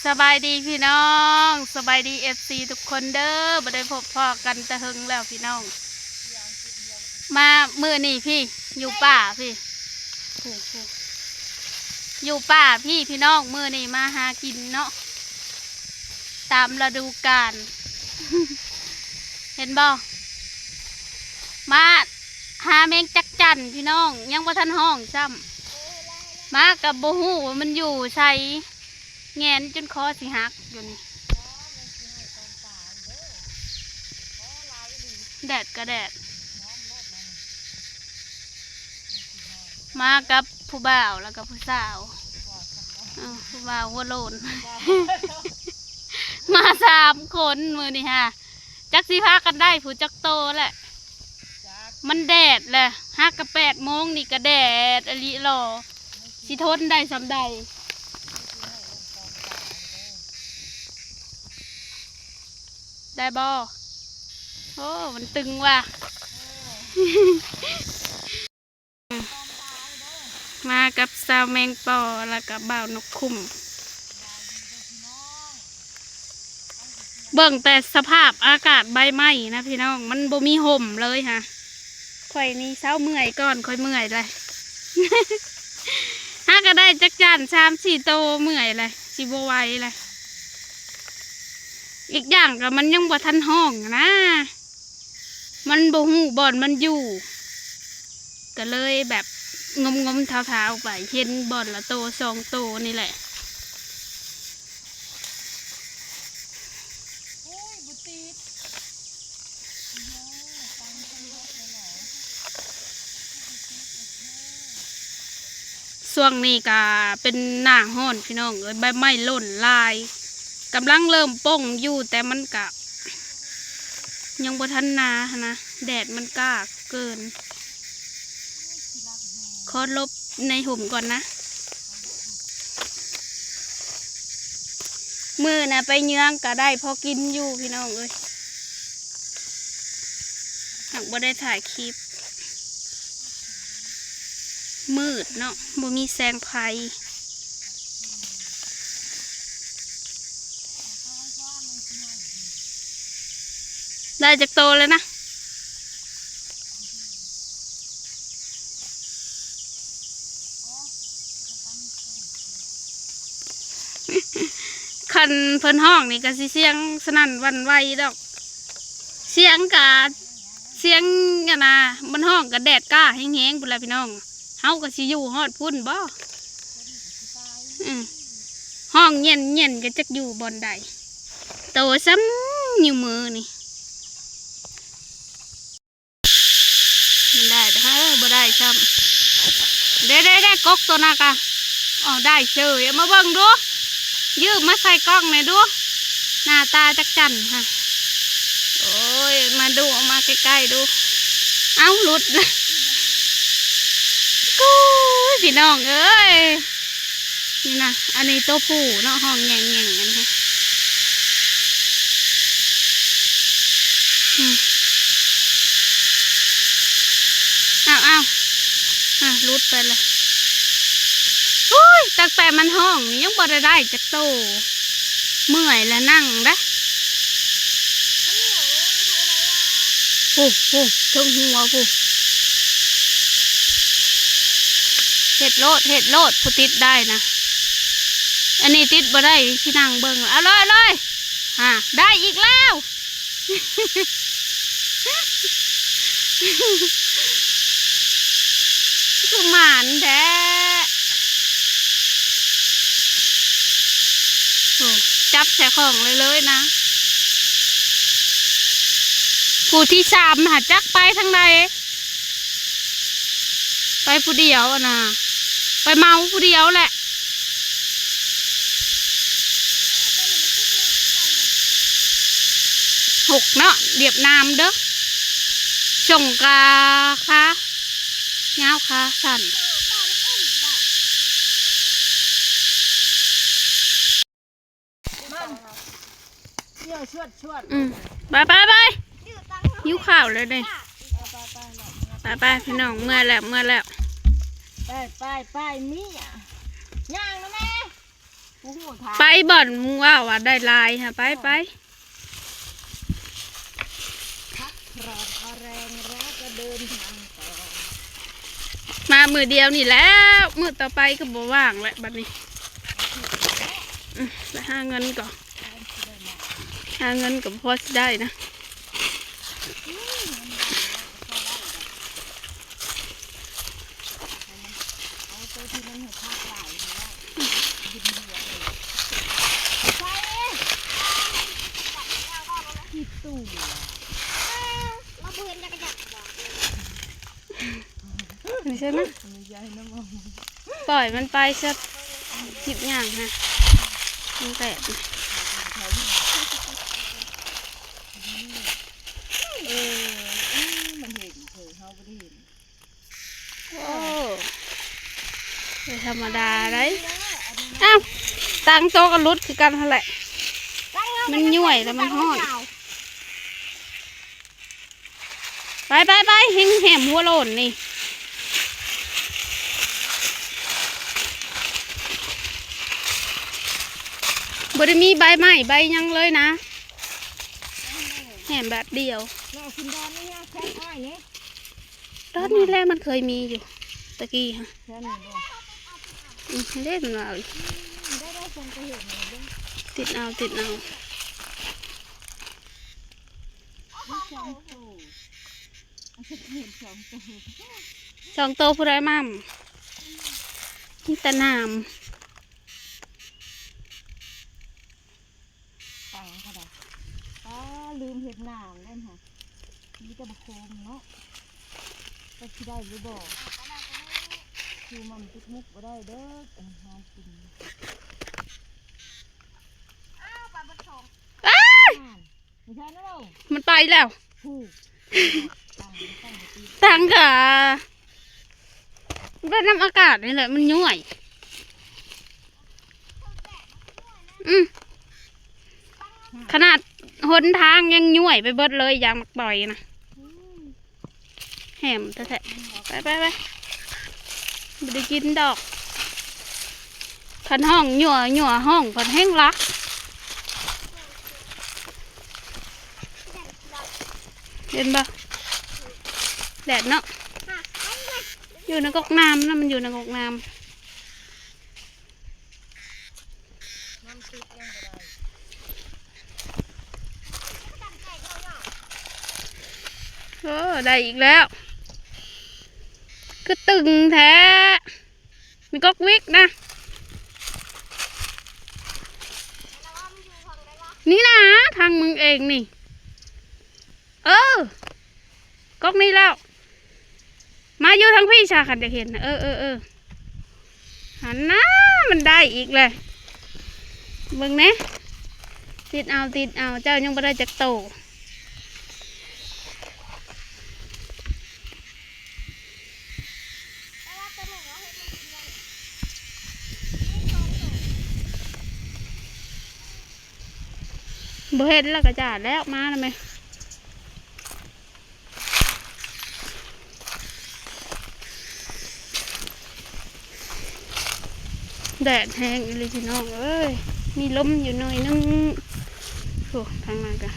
ສະບາຍດີພີ່ນ້ອງ ສະບາຍດີ ເອັຟຊີ ທຸກຄົນເດີ ບໍ່ໄດ້ພົບພໍ້ກັນແຕ່ເຫິງແລ້ວພີ່ນ້ອງ. ມາມື້ນີ້ພີ່ ຢູ່ປ່າພີ່ ຜູ້ ຜູ້ ຢູ່ປ່າພີ່ ພີ່ນ້ອງ ມື້ນີ້ມາຫາກິນເນາະ ຕາມລະດູການ ເຫັນບໍ່? ມາຫາແມງຈັກຈັ່ນພີ່ນ້ອງ ຍັງບໍ່ທັນຮ້ອງຊ້ຳ ມາກໍບໍ່ຮູ້ວ່າມັນຢູ່ໃສ ແຫງນຈົນຄໍຊິຫັກຢູ່ນີ້ ແດດກໍແດດ ມາກັບຜູ້ບ່າວ ແລ້ວກໍຜູ້ສາວ ເອີ ຜູ້ບ່າວຫົວໂລ້ນ ມາສາມຄົນມື້ນີ້ຫາ ຈັກຊິພາກັນໄດ້ຜູ້ຈັກໂຕແຫຼະ ມັນແດດແຫຼະ ຫາກະແປດໂມງນີ້ກະແດດອີ່ຫຼີຫຼໍ ຊິທົນໄດ້ສ່ຳໃດ ໄດ້ບໍ່? ໂອ້ ມັນຕຶງວ່າ ມາກັບຊາວແມງປໍ ແລ້ວກໍບ່າວນົກຂຸ້ມ ເບິ່ງແຕ່ສະພາບອາກາດໃບໄມ້ນະພີ່ນ້ອງ ມັນບໍ່ມີຮົ່ມເລີຍຫາ ຂ້ອຍນີ້ເຊົາເມື່ອຍກ່ອນ ຂ້ອຍເມື່ອຍແລ້ວ ຫາກໍໄດ້ຈັກຈ້ານສາມສີ່ໂຕ ເມື່ອຍແລ້ວ ຊິບໍ່ໄຫວແລ້ວ ອີກຢ່າງກໍມັນຍັງບໍ່ທັນຮ້ອງນະ ມັນບໍ່ຮູ້ບ່ອນມັນຢູ່ ກໍເລີຍແບບງົມໆທ້າວໆໄປ ເຫັນບ່ອນລະໂຕສອງໂຕນີ້ແຫຼະ. ຊ່ວງນີ້ກະເປັນໜ້າຮ້ອນພີ່ນ້ອງເອີຍ ໃບໄມ້ຫຼົ່ນຫຼາຍ ກຳລັງເລີ່ມປົ່ງຢູ່ ແຕ່ມັນກະຍັງບໍ່ທັນໜາຫັ້ນນະ ແດດມັນກ້າເກີນ ຂໍຫຼົບໃນຮົ່ມກ່ອນນະ. ມື້ນະໄປເຍືອງກະໄດ້ພໍກິນຢູ່ພີ່ນ້ອງເອີຍ ຫາກບໍ່ໄດ້ຖ່າຍຄລິບ ມືດເນາະ ບໍ່ມີແສງໄຟ ໄດ້ຈັກໂຕແລ້ວນະ? ຄັນເພິ່ນຮ້ອງນີ້ກໍຊິສຽງສະໜັ່ນຫວັ່ນໄຫວດອກ ສຽງກະ ສຽງອັນນະ ມັນຮ້ອງກະແດດກ້າແຮງໆພຸ້ນລະພີ່ນ້ອງ ເຮົາກໍຊິຢູ່ຮອດພຸ້ນບໍ? ອື ຮ້ອງເຫຢັນໆ ກໍຈັກຢູ່ບ່ອນໃດ ໂຕສ່ຳນິ້ວມືນີ້. ມັນໄດ້ເດີ ເອີ ບໍ່ໄດ້ຊ້ຳ ເດ້ໆໆ ກົກໂຕນະກະ ເອົາ ໄດ້ເສີຍ ເອົາມາເບິ່ງດູ ຢືມມາໃສ່ກ້ອງແດ່ດູ ໜ້າຕາຈັກຈັ່ນຫະ ໂອ້ຍ ມາດູ ເອົາມາໃກ້ໆດູ ເອົ້າ ຫຼຸດ ກູ້ຍ ພີ່ນ້ອງເອີຍ. ນີ້ນະ ອັນນີ້ໂຕຜູ້ເນາະ ຮ້ອງແງ່ງໆ ອັນນີ້ ອືມ ອ້າວໆ ອາ ຫຼຸດໄປລະ ໂອ້ຍ ຕັ້ງແຕ່ມັນຮ້ອງນີ້ຍັງບໍ່ໄດ້ໄດ້ຈັກໂຕ ເມື່ອຍລະນັ່ງເດ້. ຜູ້ ຜູ້ ເທິງຫົວຜູ້ ເຮັດໂລດ ເຮັດໂລດ ຜູ້ຕິດໄດ້ນະ ອັນນີ້ຕິດບໍ່ໄດ້ ຊິນັ່ງເບິ່ງ ເອົາເລີຍ ເອົາເລີຍ ຫາ ໄດ້ອີກແລ້ວ ຄືໝານແທ້. ໂອ້ ຈັບໃສ່ຂອງເລີຍໆນະ ຜູ້ທີສາມຫາຈັກໄປທາງໃດ ໄປຜູ້ດຽວຫັ້ນນະ ໄປເມົາຜູ້ດຽວແຫຼະ. ຫົກເນາະ ວຽດນາມເດີ ສົ່ງກາຂາຍາວຂາສັ້ນ. ອືມ ໄປ ໄປ ໄປ ຫິວຂ້າວແລ້ວເດ້ ໄປ ໄປ ພີ່ນ້ອງ ເມື່ອຍແລ້ວ ເມື່ອຍແລ້ວ ໄປ ໄປ ໄປ ເມຍ ຍ່າງນະແມ່. ໄປບ່ອນໝູ່ເວົ້າວ່າໄດ້ຫຼາຍຫັ້ນ ໄປ ໄປ ພັກຜ່ອນເອົາແຮງແລ້ວກໍເດີນທາງຕໍ່ ມາມື້ດຽວນີ້ແລ້ວ ມື້ຕໍ່ໄປກໍບໍ່ວ່າງແລ້ວບັດນີ້. ອືມ ໄປຫາເງິນກ່ອນ ຫາເງິນກໍພໍຊິໄດ້ນະ. ນີ້ໃຊ່ໄໝ? ບໍ່ໃຫຍ່ນຳ ປ່ອຍມັນໄປຊະ. ຄລິບຍ່າງຫັ້ນ ມັນແຕກ. ເອີ ມັນເຫັນເພິ່ນ ເຮົາບໍ່ໄດ້ເຫັນ. ໂອ້ ບໍ່ທຳມະດາໃດ. ອ້າວ ຕ່າງໂຕກໍຫຼຸດຄືກັນຫັ້ນແຫຼະ ມັນຍ້ວຍແລ້ວມັນຮ້ອນ. ໄປ ໄປ ໄປ ແຮມຫົວໂລ້ນນີ້ ບໍ່ໄດ້ມີໃບໄມ້ໃບຫຍັງເລີຍນະ ແຮມແບບດຽວ. ດອນນີ້ແຫຼະ ມັນເຄີຍມີຢູ່ຕະກີ້ຫັ້ນ. ອືມ ເດ້ ມັນວ່າ ອືມ ຕິດເອົາ ຕິດເອົາ. ມີສອງໂຕ ເຫັນສອງໂຕ ສອງໂຕຜູ້ໃດໝ່ຳ ມີແຕ່ໜາມ. ຕັງເທົ່າໃດ? ປ້າ ລືມເຮັດໜາມແລ້ວຫັ້ນ ມີແຕ່ບັກໂຄມເນາະ ຈັກຊິໄດ້ຫຼືບໍ່? ຢູ່ໝ່ຳປິກນິກບໍ່ໄດ້ເດີ ອັນຫາກິນ. ອ້າຍ ມັນໄປແລ້ວ ຕັ້ງຂາ ມັນເປັນນຳອາກາດນີ້ແຫຼະ ມັນຍ້ວຍ. ອືມ ຂະໜາດຫົນທາງຍັງຍ້ວຍໄປເບິດເລີຍ ຢ່າງໝາກຕ່ອຍນະ. ແຮມແທ້ໆ ໄປໆໆ ບໍ່ໄດ້ກິນດອກ. ຄັນຮ້ອງຍົວໆ ຮ້ອງພັດແຮງລັກ ເຫັນບໍ່? ແດດເນາະ ຢູ່ໃນກົກນ້ຳນະ ມັນຢູ່ໃນກົກນ້ຳ. ໂອ້ ໄດ້ອີກແລ້ວ ຄືຕຶງແທ້ ມີກົກວິກນະ. ນີ້ນະ ທາງມຶງເອງນີ້ ເອີ ກົກນີ້ແລ້ວ. ມາຢູ່ທາງພີ້ຊະ ຄັນຢາກເຫັນ. ເອີໆໆ ຫັ້ນນະ ມັນໄດ້ອີກແລ້ວ ເບິ່ງແດ່. ຕິດເອົາ ຕິດເອົາ ເຈົ້າຍັງບໍ່ໄດ້ຈັກໂຕ. ບໍ່ເຫັນແລ້ວກະຈ້າແລ້ວ ມານຳແມ່. ແດດແຮງອີ່ຫຼີພີ່ນ້ອງເອີຍ ມີລົມຢູ່ໜ້ອຍໜຶ່ງ. ໂອ້ ທາງນັ້ນກະ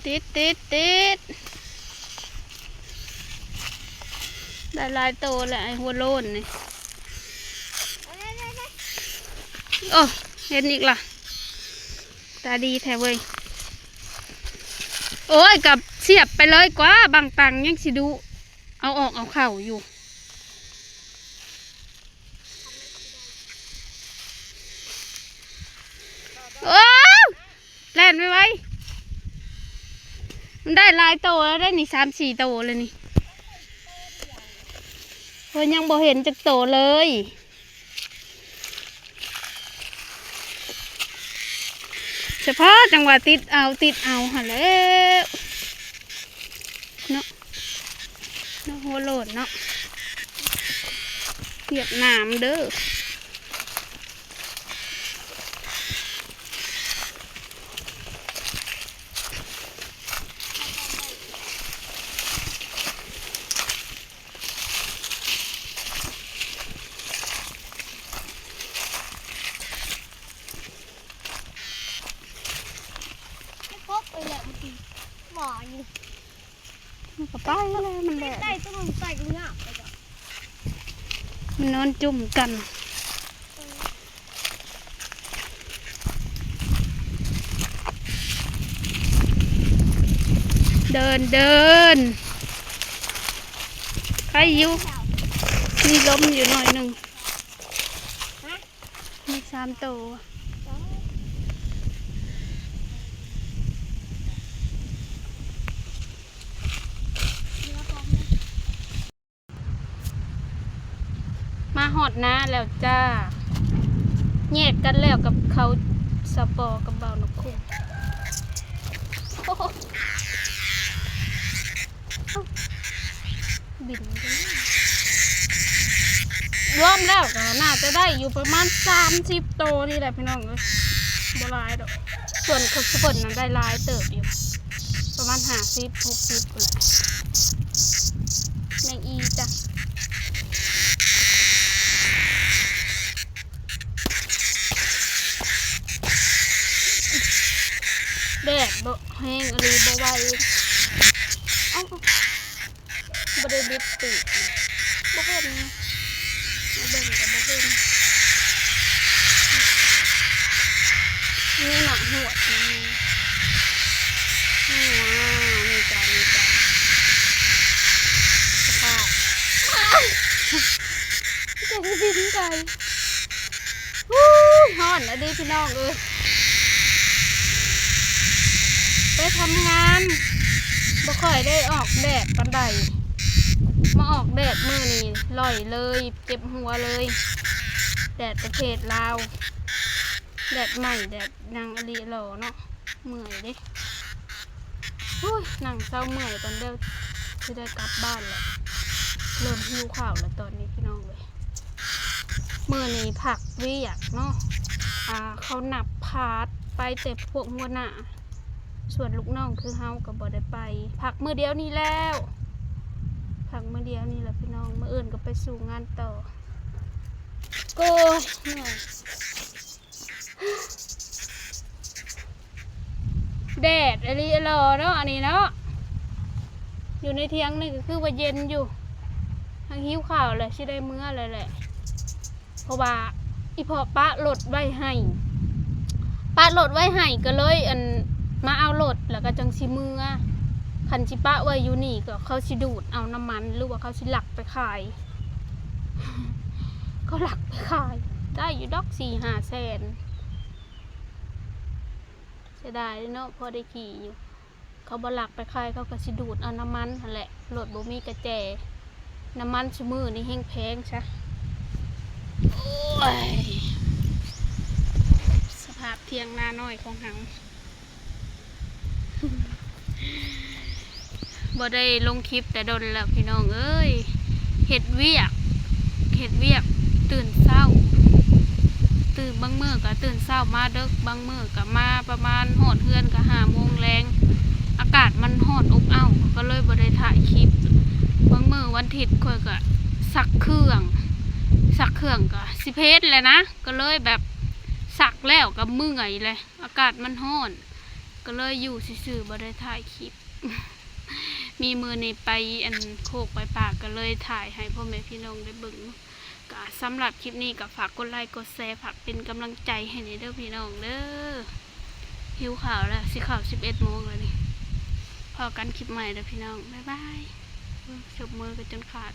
ຕິດໆໆ ໄດ້ຫຼາຍໂຕແລ້ວ ໄອ້ຫົວໂລ້ນນີ້. ໂອ້ ເຫັນອີກລະ ຕາດີແທ້ເວີຍ. ໂອ້ຍ ກັບສຽບໄປເລີຍກວ່າ ບັງຕັງຍັງຊິດຸ ເອົາອອກເອົາເຂົ້າຢູ່. ໂອ້ ແລ່ນໄວໆ ມັນໄດ້ຫຼາຍໂຕແລ້ວເດ້ນີ້ ສາມສີ່ໂຕແລ້ວນີ້. ເພິ່ນຍັງບໍ່ເຫັນຈັກໂຕເລີຍ. ສະເພາະຈັງຫວະຕິດເອົາ ຕິດເອົາຫັ້ນແຫຼະເນາະ ເນາະ ຫົວໂລ້ນເນາະ ຫວຽດນາມເດີ. ເ ມັນກໍໄປແລ້ວ ມັນແດດ ໄດ້ຕົວໜຶ່ງໄປກໍຍາກ ມັນນອນຈຸ່ມກັນ. ເດີນ ເດີນ ໄປຢູ່ ມີລົມຢູ່ໜ້ອຍໜຶ່ງ. ມີສາມໂຕ. ມາຮອດນາແລ້ວຈ້າ. ແຍກກັນແລ້ວກັບເຂົາ ສະປອກັບບ່າວນົກຄຸງ. ບິນໄປ ລວມແລ້ວກໍໜ້າຈະໄດ້ຢູ່ປະມານສາມສິບໂຕນີ້ແຫຼະພີ່ນ້ອງເອີຍ ບໍ່ຫຼາຍດອກ. ສ່ວນຂອງເພິ່ນນັ້ນໄດ້ຫຼາຍເຕີບຢູ່ ປະມານຫ້າສິບ ຫົກສິບພຸ້ນແຫຼະ. ແມງອີ່ຈ້ະ. ແດດບໍ່ແຮງອີ່ຫຼີ ບໍ່ໄຫວ. ເອົ້າ ບໍ່ໄດ້ບິດປີກ ບໍ່ເຫັນ ມາເບິ່ງກໍບໍ່ເຫັນ. ນີ້ນະ ຫວດມັນ ນີ້ນະ ນີ້ຈ້ະ ນີ້ຈ້ະ ສະພາບ ຈະຊິບິນໄປ. ອູ້ຍ ຮ້ອນອີ່ຫຼີພີ່ນ້ອງເອີຍ ໄປທຳງານບໍ່ຄ່ອຍໄດ້ອອກແດດປານໃດ ມາອອກແດດມື້ນີ້ລ່ອຍເລີຍ ເຈັບຫົວເລີຍ. ແດດປະເທດລາວ ແດດໃໝ່ ແດດຫຍັງອີ່ຫຼີຫຼໍເນາະ. ເມື່ອຍເດ້ ໂອ້ຍ ນັ່ງເຊົາເມື່ອຍກ່ອນເດີ້ ຊິໄດ້ກັບບ້ານແລ້ວ. ເລີ່ມຫິວເຂົ້າແລ້ວຕອນນີ້ພີ່ນ້ອງເອີຍ. ມື້ນີ້ພັກວຽກເນາະ ອ່າ ເຂົານັບພາດໄປແຕ່ພວກຫົວໜ້າ ສ່ວນລູກນ້ອງຄືເຮົາກໍບໍ່ໄດ້ໄປ ພັກມື້ດຽວນີ້ແລ້ວ ພັກມື້ດຽວນີ້ແຫຼະພີ່ນ້ອງ. ມື້ອື່ນກໍໄປສູ່ງານຕໍ່. ໂອ້ຍ ເມື່ອຍ. ແດດອີ່ຫຼີຫຼໍເນາະ ອັນນີ້ເນາະ ຢູ່ໃນຖຽງນີ້ກໍຄືວ່າເຢັນຢູ່. ທັງຫິວເຂົ້າແຫຼະ ຊິໄດ້ເມືອແລ້ວແຫຼະ ເພາະວ່າອີ່ພໍ່ປະລົດໄວ້ໃຫ້ ປະລົດໄວ້ໃຫ້ ກໍເລີຍ ອັນ ມາເອົາລົດ ແລ້ວກໍຈັ່ງຊິເມືອ. ຄັນຊິປະໄວ້ຢູ່ນີ້ ກໍເຂົາຊິດູດເອົານ້ຳມັນ ຫຼືວ່າເຂົາຊິລັກໄປຂາຍ. ເຂົາລັກໄປຂາຍ ໄດ້ຢູ່ດອກສີ່ຫ້າແສນ. ເສຍດາຍເນາະ ພໍໄດ້ຂີ່ຢູ່. ເຂົາບໍ່ລັກໄປຂາຍ ເຂົາກໍຊິດູດເອົານ້ຳມັນຫັ້ນແຫຼະ. ລົດບໍ່ມີກະແຈ ນ້ຳມັນຊຸມື້ນີ້ແຮງແພງຊະ. ໂອ້ຍ ສະພາບຖຽງນານ້ອຍຂອງເຮົາ. ບໍ່ໄດ້ລົງຄລິບແຕ່ດົນແລ້ວພີ່ນ້ອງເອີຍ. ເຮັດວຽກ ເຮັດວຽກຕື່ນເຊົ້າ ຕື່ນ ບາງມື້ກໍຕື່ນເຊົ້າມາເດິກ ບາງມື້ກໍມາປະມານຮອດເຮືອນກໍຫ້າໂມງແລງ. ອາກາດມັນຮ້ອນອົບເອົ້າ ກໍເລີຍບໍ່ໄດ້ຖ່າຍຄລິບ. ບາງມື້ວັນທິດຂ້ອຍກໍຊັກເຄື່ອງ ຊັກເຄື່ອງກໍຊິເພດແຫຼະນະ ກໍເລີຍແບບຊັກແລ້ວກໍເມື່ອຍແຫຼະ. ອາກາດມັນຮ້ອນ ກໍເລີຍຢູ່ຊື່ໆ ບໍ່ໄດ້ຖ່າຍຄລິບ. ມີມື້ນີ້ໄປ ອັນ ໂຄກໄປປ່າ ກໍເລີຍຖ່າຍໃຫ້ພໍ່ແມ່ພີ່ນ້ອງໄດ້ເບິ່ງ. ກະສຳລັບຄລິບນີ້ກໍຝາກກົດໄລກົດແຊ ຝາກເປັນກຳລັງໃຈໃຫ້ແດ່ເດີ້ພີ່ນ້ອງເດີ້. ຫິວເຂົ້າແລ້ວ ຊິເຂົ້າສິບເອັດໂມງແລ້ວນີ້. ພໍ້ກັນຄລິບໃໝ່ເດີ້ພີ່ນ້ອງ ບາຍບາຍ. ໂອ້ຍ ສົບມືກັນຈົນຂາດ.